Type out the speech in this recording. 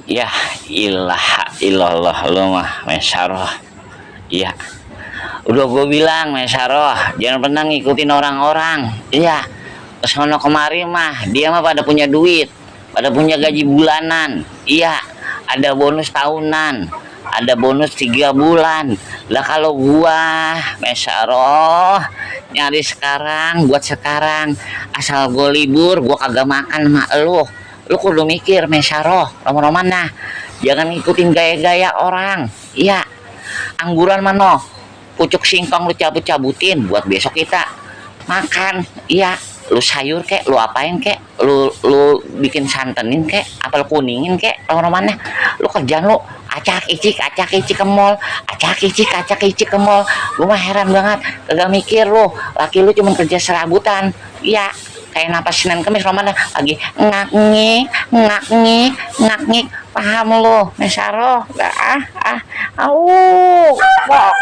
Ya ilah ilallah lu mah Mesaroh. Iya, udah gue bilang Mesaroh jangan pernah ngikutin orang-orang. Iya, kesono kemari mah dia mah pada punya duit, pada punya gaji bulanan. Iya, ada bonus tahunan, ada bonus 3 bulan. Lah kalau gua Mesaroh nyari sekarang buat sekarang, asal gue libur gua kagak makan sama lu kudu mikir Mesaroh, roman-roman nah jangan ngikutin gaya-gaya orang. Iya, angguran mano pucuk singkong lu cabut-cabutin buat besok kita makan. Iya, lu sayur kek, lu apain kek, lu bikin santenin kek, apel kuningin kek, roman-romannya lu kerjaan lu acak icik ke mall, acak icik ke mall. Lu mah heran banget kagak mikir lu, laki lu cuma kerja serabutan. Iya, kayak napas Senin Kemis romannya lagi ngak ngik, paham lu Mesaroh? Au pok